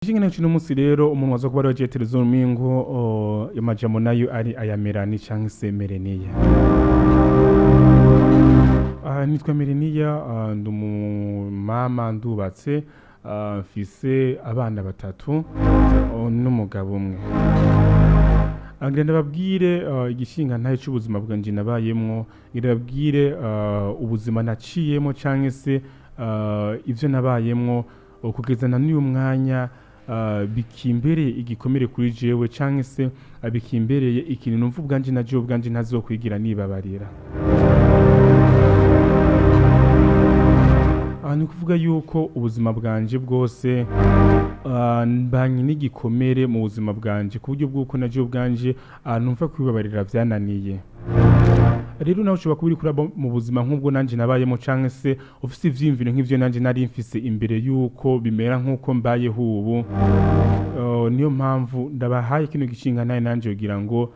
Ikingene cy'uno munsi rero umuntu waza kuba ari televiziyo mingo amajambo nayo ari aya Melanie canke se Melania. Nitwa Melania, ndi umumama, ndubatse, mfise abana batatu n'umugabo umwe. Ngira ndababwire igishinga ntahe c'ubuzima bwanje nabayemwo, ngira ndababwire ubuzima naciyemo canke se ivyo nabayemwo kugeza na n'uyu mwanya bikimbereye igikomere kuri jewe canke se bikimbereye ikintu numva ubwanje na jewe ubwanje ntazokwigira nibabarira. Ni ukuvuga yuko ubuzima bwanje bwose mbanye n'igikomere mu buzima bwanje ku buryo bw'uko na jewe ubwanje numva kwibabarira vyananiye. Rero nawe ushobora kuba uriko uraba mu buzima nk'ubwo nanje nabayemo canke se ufise ivyiyumviro nk'ivyo nanje nari mfise imbere yuko bimera nk'uko mbayeho ubu. Niyo mpamvu ndabahaye kino gishinga naye nanje kugira ngo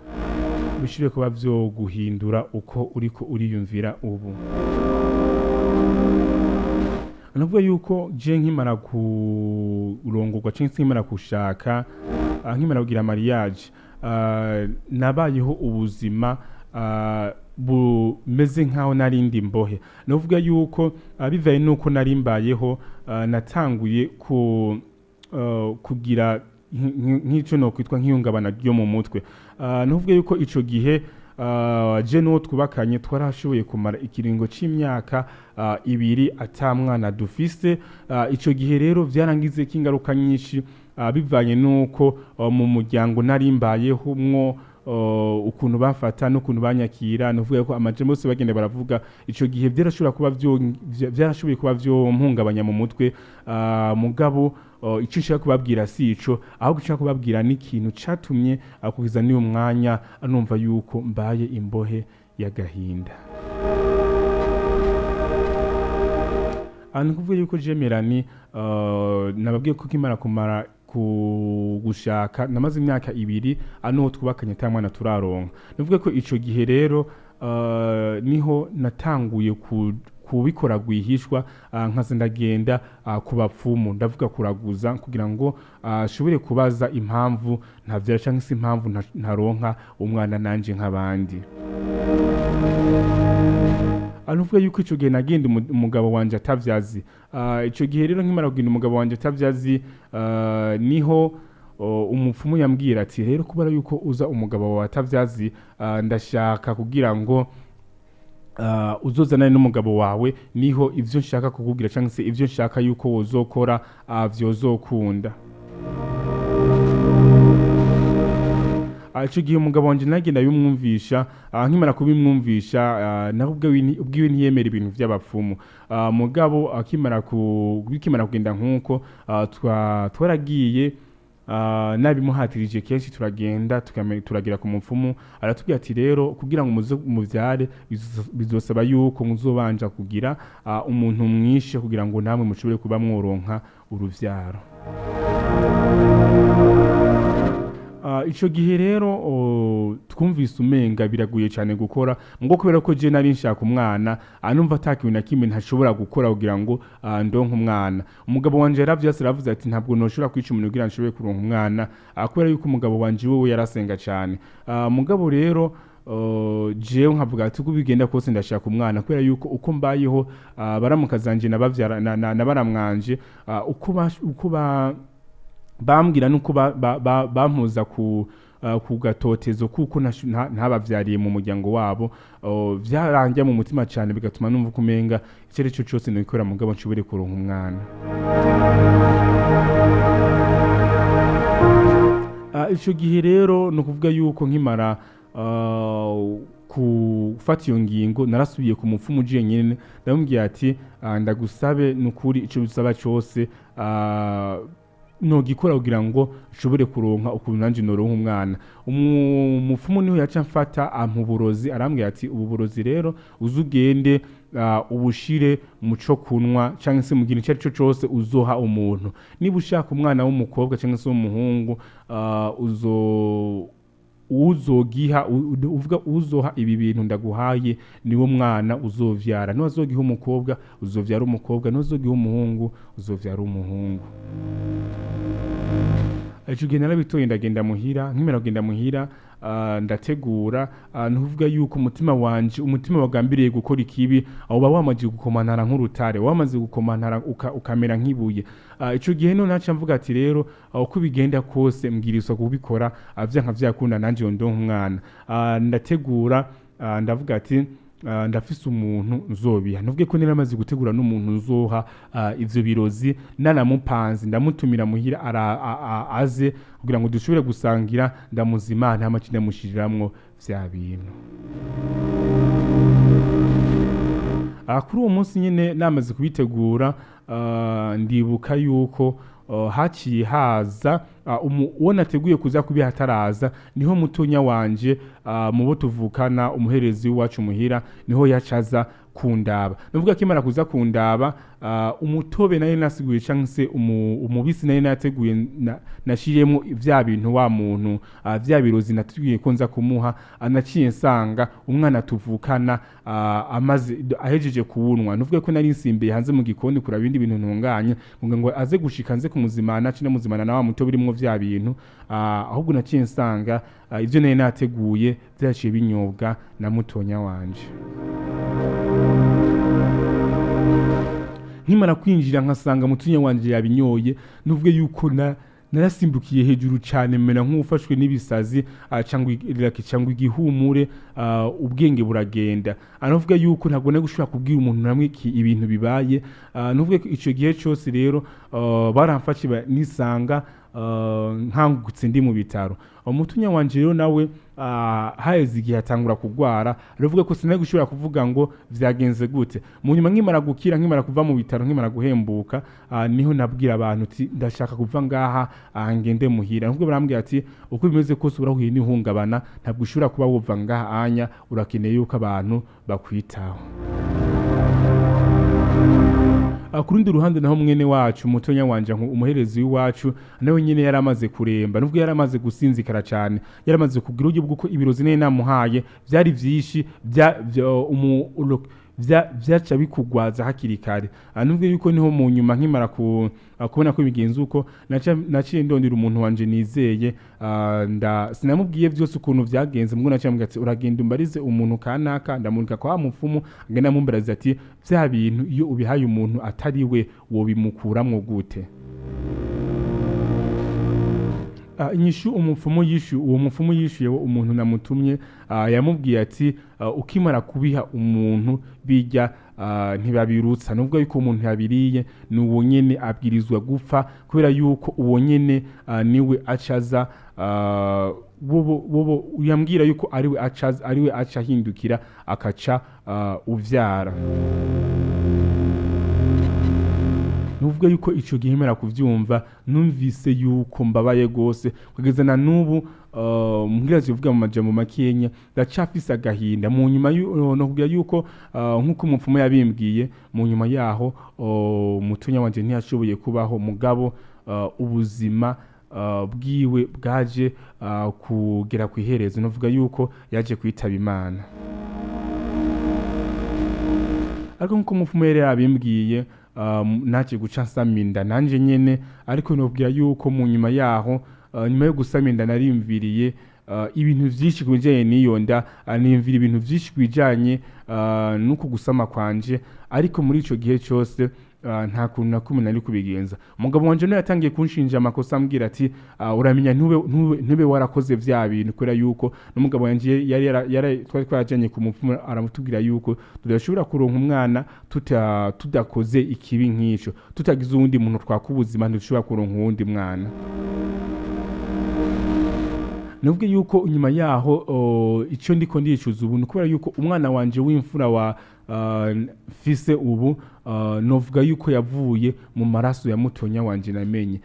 bishobore kuba vyoguhindura uko uriko uriyumvira ubu. Nukuvuga yuko je nkimara kurongorwa canke se nkimara gushaka, nkimara kugira mariage, nabayeho ubuzima bumeze nkaho nari ndi imbohe. Nukuvuga yuko bivaye nuko nari mbayeho, natanguye kugira nk'ico nokwitwa nk'ihungabana ryo mu mutwe. Nukuvuga yuko ico gihe je n'uwo twubakanye twarashoboye kumara ikiringo c'imyaka 2 ata mwana dufise. Ico gihe rero vyarangizeko ingaruka nyinshi, bivanye nuko mu muryango nari mbayeho mwo ukuntu bafata n'ukuntu banyakira. Nukuvuga ko amajambo yose bagenda baravuga ico gihe vyarashoboye kuba vyompungabanya mu mutwe. Mugabo ico nshaka kubabwira si ico, ahubwo nshaka kubabwira ni ikintu catumye kugeza n'uyu mwanya numva yuko mbaye imbohe y'agahinda. Nukuvuga yuko je Melanie, nababwiye ko nkimara kumara gushaka namaze imyaka 2 n'uwo twubakanye ata mwana turaronka. Nukuvuga ko ico gihe rero niho natanguye kubikora rwihishwa, nkaza ndagenda ku bapfumu, ndavuga kuraguza kugira ngo nshobore kubaza impamvu ntavyara canke se impamvu ntaronka umwana nanje nk'abandi. Nukuvuga yuko ico gihe nagenda umugabo wanje atavyazi. Ico gihe rero nkimara kugenda umugabo wanje atavyazi, niho umupfumu yambwira ati rero kubera yuko uza umugabo wawe atavyazi, ndashaka kugira ngo uzozanane n'umugabo wawe, niho ivyo nshaka kukubwira canke se ivyo nshaka yuko wozokora vyozokunda. Ico gihe umugabo wanje nagenda bimwumvisha, nkimara kubimwumvisha, nawe ubwiwe ntiyemera ibintu vy'abapfumu. Mugabo bikimara kugenda nkuko, twaragiye, nabimuhatirije kenshi, turagenda turagira ku mupfumu, aratubwira ati rero kugira ngo muze muvyare bizosaba yuko muzobanja kugira umuntu mwishe kugira ngo namwe mushobore kuba mworonka uruvyaro. Ico gihe rero twumvise umenga biraguye cyane gukora, ngo kubera ko je nari nshaka umwana, anumva atakintu na kimwe ntashobora gukora kugira ngo ndonke umwana. Umugabo wanje yaravyase, aravuze ati ntabwo noshobora kwica umuntu kugira nshobore kuronka umwana, kubera yuko umugabo wanje wewe yarasenga cyane. Mugabo rero jewe nkavuga ati uko bigenda kose ndashaka umwana, kubera yuko uko mbayeho, baramukazanje nabavyara nabaramwanje, uko bambwira nuko bampuza ku gatotezo kuko ntabavyariye mu muryango wabo, vyarangiye mu mutima cyane, bigatuma numva kumenga icyo ari cyo cyose nokora mugabo nshobore kuronka umwana. Ico gihe rero nukuvuga yuko nkimara gufata iyo ngingo, narasubiye ku mupfumu jenyine, ndamubwira ati ndagusabe nukuri ico bisaba cyose nogikora kugira ngo nshobore kuronka ukuntu nanje noronka umwana. Umupfumu niho yaca mfata ampa uburozi, arambwira ati ubu burozi rero uzugende ubushire mu co kunwa canke se mu kintu ico arico cose uzoha umuntu. Niba ushaka umwana w'umukobwa canke se w'umuhungu, uzogiha, uvuga uzoha ibi bintu ndaguhaye niwo mwana uzovyara. Niwazogiha umukobwa uzovyara umukobwa, niwazogiha umuhungu uzovyara umuhungu. Ico gihe narabitoye, ndagenda muhira. Nkimara kugenda muhira, ndategura. Ntuvuga yuko umutima wanje, umutima wagambiriye gukora ikibi, aho uba wamaze gukomantara nk'urutare, wamaze gukomantara ukamera nk'ibuye. Ico gihe none naca mvuga ati rero, uko bigenda kose mbwirizwa kubikora, vyanka vyakunda nanje ndonka umwana. Ndategura, ndavuga ati ndafise umuntu nzobiha. Ntuvuge ko naramaze gutegura n'umuntu nzoha ivyo birozi, nanamupanze, ndamutumira muhira aze kugira ngo dushobore gusangira, ndamuzima nta make ndamushiriramwo vya bintu. Kuri uwo munsi nyine namaze kubitegura, ndibuka yuko haciye haza uwo nateguye kuza kubiha ataraza, niho mutonya wanje, mu bo tuvukana, umuherezi w'iwacu muhira, niho yacaza kundaba. Nuvuga ko imara kuza kundaba, umutobe nayo nasiguye canke se umubisi nayo nateguye nashiriyemo vya bintu wa muntu, vya birozi nateguye ko nza kumuha, naciye nsanga umwana tuvukana amaze ahejeje kuwunwa. Nuvuga ko nari nsimbiye hanze mu gikoni kuraba ibindi bintu ntunganye ngo aze gushika nze kumuzimana, cine muzimana na wa mutobe urimwo vya bintu, ahubwo naciye nsanga ivyo nari nateguye vyaciye binyobwa na mutonya wanje. Nkimara kwinjira nkasanga mutunya wanje yabinyoye, nuvuge yuko narasimbukiye hejuru cyane, mera nk'ufashwe n'ibisazi, cyangwa igihumure, ubwenge buragenda. Anavuga yuko ntabwo nari gushobora kubwira umuntu namwe ibintu bibaye. Nuvuge ko ico gihe cyose rero baramfashe nisanga nkangutse ndi mu bitaro. Umutunya wanje rero nawe haheze igihe atangura kugwara, aravuga ko sinari gushobora kuvuga ngo vyagenze gute. Mu nyuma nkimara gukira, nkimara kuva mu bitaro, nkimara guhembuka, niho nabwira abantu ati ndashaka kuva ngaha, ngende muhira. Nubwo barambwira ati uko bimeze kose urahuye n'ihungabana, ntabwo ushobora kuba wova ngaha anya, urakeneye yuko abantu bakwitaho. Ku rundi ruhande naho mwene wacu mutonya wanje umuherezi w'iwacu nawe nyene yaramaze kuremba, nubwo yaramaze gusinzikara cyane, yaramaze kugira uburyo bw'uko ibirozi nene namuhaye byari vyinshi vyaca bikugwaza hakiri kare. Nubwo yuko niho mu nyuma nkimara kubona ko bigenze uko, naciye ndondera umuntu wanje nizeye, sinamubwiye vyose ukuntu vyagenze, mbwo naciye ambwira ati uragenda umbarize umuntu kanaka, ndamurika kwa mupfumu, agenda amumbariza ati vya bintu iyo ubihaye umuntu atari we wobimukuramwo gute? Inyishu umupfumu yishu, uwo mupfumu yishuye umuntu namutumye, yamubwiye ati ukimara kubiha umuntu bijya ntibabirutsa, nubwo yuko umuntu yabiriye ni uwo nyene abwirizwa gupfa, kubera yuko uwo nyene niwe acaza, bobo yambwira yuko ariwe acaza, ariwe aca ahindukira akaca uvyara. Nuvuga yuko ico gihe mera kuvyumva numvise yuko mbabaye gose kugeza na nubu, mbwira vuga mu majambo makenya ndacafise agahinda. Mu nyuma no kugira yuko nkuko umupfumu yabimbwiye, mu nyuma yaho mutunya wanje ntiyashoboye kubaho, mugabo ubuzima bwiwe bwaje kugera kwiherezo, novuga yuko yaje kwitaba Imana. Ariko nkuko umupfumu yari yabimbwiye, naje guca nsaminda nanje nyene, ariko nobwira yuko mu nyuma yaho, nyuma yo gusaminda narimviriye ibintu vyinshi kubijanye n'iyo nda, nimvira ibintu vyinshi kubijanye nuko gusama kwanje, ariko muri ico gihe cyose nta kuntu na kumwe nari kubigenza. Umugabo wanje nawe yatangiye kunshinja amakosa, ambwira ati uramenya ntube warakoze vya bintu, kubera yuko n'umugabo wanje yari twari twajanye ku mupfumu aramutubwira yuko tudashobora kuronka umwana tudakoze ikibi nk'ico, tutagize uwundi muntu twakubuzima ntidushobora kuronka uwundi mwana. Nuvuge yuko nyuma yaho ico ndiko ndicuza ubu, kubera yuko umwana wanje w'imfura wa fise ubu, novuga yuko yavuye mu maraso ya mutonya wanje namenye.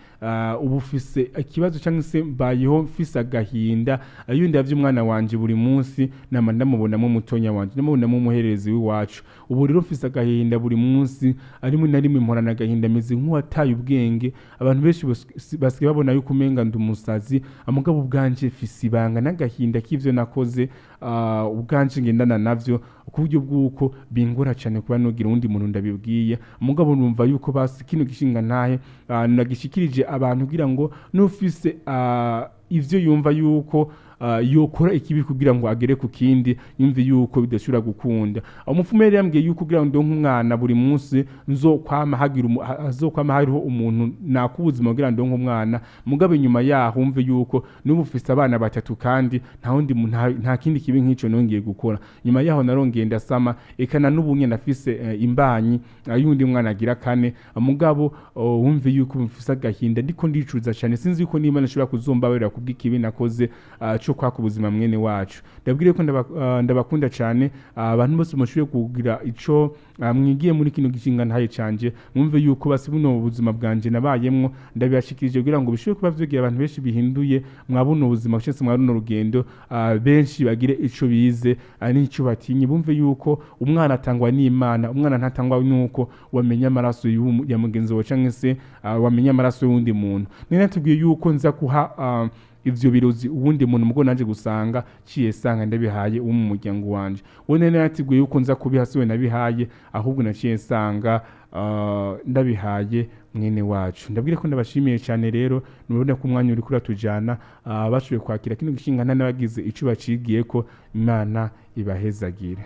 Ubu fise ikibazo cyangwa se mbayeho mfise agahinda, iyo ndavye umwana wanje buri munsi nama ndamubonamo mutonya wanje, ndamubonamo umuherezi w'iwacu. Ubu rero mfise agahinda buri munsi, arimo na rimwe mporana agahinda meze nk'uwataye ubwenge. Abantu benshi basigaye babona yuko umenga ndi umusazi, amugabo ubwanje mfise ibanga n'agahinda k'ivyo nakoze, ubwanje ngendana navyo ku buryo bw'uko bingora cyane kuba nogira undi muntu ndabibwiye. Mugabo numva yuko basi kino gishinga ntahe nagishikirije abantu kugira ngo nufise ivyo yumva yuko yokora ikibi kugira ngo agere ku kindi, yumve yuko bidashobora gukunda. Umupfumu yari yambwiye yuko kugira ngo ndonke umwana buri munsi nzokwama hagira hazokwama hariho umuntu nakubuzima kugira ndonke umwana. Mugabo inyuma yaho umve yuko n'ubu ufise abana batatu kandi nta wundi nta kindi kibi nk'ico nongeye gukora. Nyuma yaho narongeye ndasama, eka na n'ubu nyene ndafise imbanyi y'undi mwana agira kane. Mugabo wumve yuko mfise agahinda, ndiko ndicuza cyane, sinzi yuko niba nashobora kuzombabarira kubw'ikibi nakoze cyo kwaka ubuzima mwene wacu. Ndabwire ko ndabakunda cyane, abantu bose mushoboye kugira ico mwigiye muri kino gishinga ntaye canje, mwumve yuko basi buno buzima bwanje nabayemwo ndabibashikirije kugira ngo bishobore kuba vyogera abantu benshi bihinduye mwa buno buzima cyangwa se mwa runo rugendo, benshi bagire ico bize n'ico batinye, bumve yuko umwana atangwa n'Imana, umwana ntatangwa nuko wamenya amaraso ya mugenzi wawe cyangwa se wamenya amaraso y'uwundi muntu. Nari natubwiye yuko nza kuha ivyo birozi uwundi muntu, mugo nanje gusanga ciye sanga ndabihaye uwo mu muryango wanje. We nari natiguye yuko nza kubiha siwe nabihaye, ahubwo naciye sanga ndabihaye mwene wacu. Ndabwire ko ndabashimiye cyane rero, nubona ko umwanya uri kuratujana, bashoboye kwakira kino gishinga nta n'abagize ico bacigiye ko Imana ibahezagire.